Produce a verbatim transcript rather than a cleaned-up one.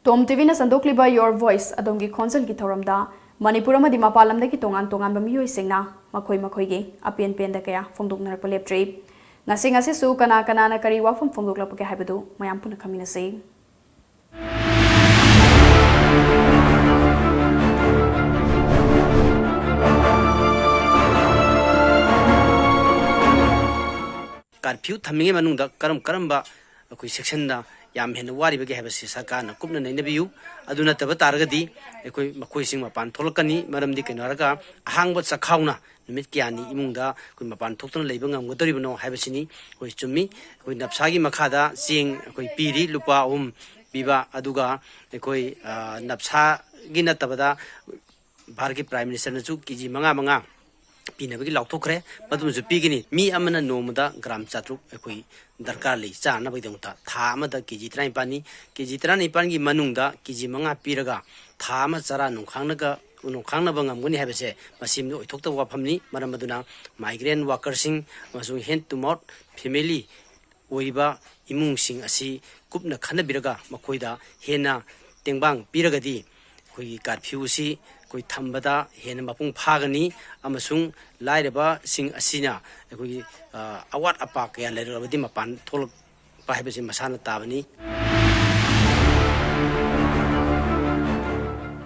Tom ꯇꯤꯚꯤꯅ ꯁꯟꯗꯣꯛꯂꯤꯕ Your Voice, ꯑꯗꯣꯝꯒꯤ ꯈꯣꯟꯖꯦꯜꯒꯤ ꯊꯧꯔꯝꯗ ꯃꯅꯤꯄꯨꯔ ꯑꯃꯗꯤ ꯃꯄꯥꯟ ꯂꯝꯗꯒꯤ ꯇꯣꯉꯥꯟ ꯇꯣꯉꯥꯟꯕ ꯃꯤꯑꯣꯏꯁꯤꯡꯅ ꯃꯈꯣꯏ ꯃꯈꯣꯏꯒꯤ ꯑꯄꯦꯟ ꯄꯦꯟꯗ ꯀꯌꯥ ꯐꯣꯡꯗꯣꯛꯅꯔꯛꯄ ꯂꯦꯞꯇ꯭ꯔꯤ꯫ ꯉꯁꯤ ꯉꯁꯤꯁꯨ ꯀꯅꯥ ꯀꯅꯥꯅ ꯀꯔꯤ ꯋꯥꯐꯝ ꯐꯣꯡꯗꯣꯛꯂꯛꯄꯒꯦ ꯍꯥꯏꯕꯗꯨ ꯃꯌꯥꯝ ꯄꯨꯟꯅ ꯈꯪꯃꯤꯟꯅꯁꯤ꯫ ꯀꯥꯔꯐ꯭ꯌꯨ ꯊꯝꯃꯤꯉꯩ ꯃꯅꯨꯡꯗ ꯀꯔꯝ ꯀꯔꯝꯕ ꯑꯩꯈꯣꯏ ꯁꯦꯛꯁꯟꯗ ꯌꯥꯝ ꯍꯦꯟꯅ ꯋꯥꯔꯤꯕꯒꯦ ꯍꯥꯏꯕꯁꯤ ꯁꯔꯀꯥꯔꯅ ꯀꯨꯞꯅ ꯅꯩꯅꯕꯤꯌꯨ꯫ ꯑꯗꯨ ꯅꯠꯇꯕ ꯇꯥꯔꯒꯗꯤ ꯑꯩꯈꯣꯏ ꯃꯈꯣꯏꯁꯤꯡ ꯃꯄꯥꯟ ꯊꯣꯛꯂꯛꯀꯅꯤ꯫ ꯃꯔꯝꯗꯤ ꯀꯩꯅꯣ ꯍꯥꯏꯔꯒ, ꯑꯍꯥꯡꯕ ꯆꯈꯥꯎꯅ ꯅꯨꯃꯤꯠ ꯀꯌꯥꯅꯤ ꯏꯃꯨꯡꯗ ꯑꯩꯈꯣꯏ ꯃꯄꯥꯟ ꯊꯣꯛꯇꯨꯅ ꯂꯩꯕ ꯉꯝꯒꯗꯧꯔꯤꯕꯅꯣ ꯍꯥꯏꯕꯁꯤꯅꯤ꯫ ꯑꯩꯈꯣꯏ ꯆꯨꯝꯃꯤ, ꯑꯩꯈꯣꯏ ꯅꯞꯁꯥꯒꯤ ꯃꯈꯥꯗ ꯆꯦꯡ ꯑꯩꯈꯣꯏ ꯄꯤꯔꯤ, ꯂꯨꯄꯥ ꯑꯍꯨꯝ ꯄꯤꯕ, ꯑꯗꯨꯒ ꯑꯩꯈꯣꯏ, ꯑ, ꯅꯞꯁꯥꯒꯤ ꯅꯠꯇꯕꯗ ꯚꯥꯔꯠꯀꯤ ꯄ꯭ꯔꯥꯏꯝ ꯃꯤꯅꯤꯁꯇꯔꯅꯁꯨ ꯀꯦ ꯖꯤ ꯃꯉꯥ ꯃꯉꯥ ꯄꯤꯅꯕꯒꯤ ꯂꯥꯎꯊꯣꯛꯈ꯭ꯔꯦ꯫ ꯃꯗꯨꯃꯁꯨ ꯄꯤꯒꯅꯤ꯫ ꯃꯤ ꯑꯃꯅ ꯅꯣꯡꯃꯗ ꯒ꯭ꯔꯥꯝ ꯆꯥꯇ꯭ꯔꯨꯛ ꯑꯩꯈꯣꯏ ꯗꯔꯀꯥꯔ ꯂꯩ ꯆꯥꯅꯕꯒꯤꯗꯃꯛꯇ꯫ ꯊꯥ ꯑꯃꯗ ꯀꯦ ꯖꯤ ꯇꯔꯥꯅꯤꯄꯥꯜꯅꯤ꯫ ꯀꯦ ꯖꯤ ꯇꯔꯥꯅꯤꯄꯥꯜꯒꯤ ꯃꯅꯨꯡꯗ ꯀꯦ ꯖꯤ ꯃꯉꯥ ꯄꯤꯔꯒ ꯊꯥ ꯑꯃ ꯆꯔꯥ ꯅꯣꯡꯈꯥꯡꯅꯒ-, ꯅꯣꯡꯈꯥꯡꯅꯕ ꯉꯝꯒꯅꯤ ꯍꯥꯏꯕꯁꯦ ꯃꯁꯤ ꯑꯣꯏꯊꯣꯛꯇꯕ ꯋꯥꯐꯝꯅꯤ꯫ ꯃꯔꯝ ꯑꯗꯨꯅ migrant workerꯁꯤꯡ ꯑꯃꯁꯨꯡ hand to mouth family ꯑꯣꯏꯔꯤꯕ ꯏꯃꯨꯡꯁꯤꯡ ꯑꯁꯤ ꯀꯨꯞꯅ ꯈꯟꯅꯕꯤꯔꯒ ꯃꯈꯣꯏꯗ ꯍꯦꯟꯅ ꯇꯦꯡꯕꯥꯡ ꯄꯤꯔꯒꯗꯤ ꯑꯩꯈꯣꯏꯒꯤ ꯀꯥꯔꯐ꯭ꯌꯨ ꯑꯁꯤ ꯑꯩꯈꯣꯏ ꯊꯝꯕꯗ ꯍꯦꯟꯅ ꯃꯄꯨꯡ ꯐꯥꯒꯅꯤ꯫ ꯑꯃꯁꯨꯡ ꯂꯥꯏꯔꯕꯁꯤꯡ ꯑꯁꯤꯅ ꯑꯩꯈꯣꯏꯒꯤ, ꯑ, ꯑꯋꯥꯠ ꯑꯄꯥ ꯀꯌꯥ ꯂꯩꯔꯛꯂꯕꯗꯤ ꯃꯄꯥꯟ ꯊꯣꯛꯂꯛꯄ ꯍꯥꯏꯕꯁꯤ ꯃꯁꯥꯅ ꯇꯥꯕꯅꯤ꯫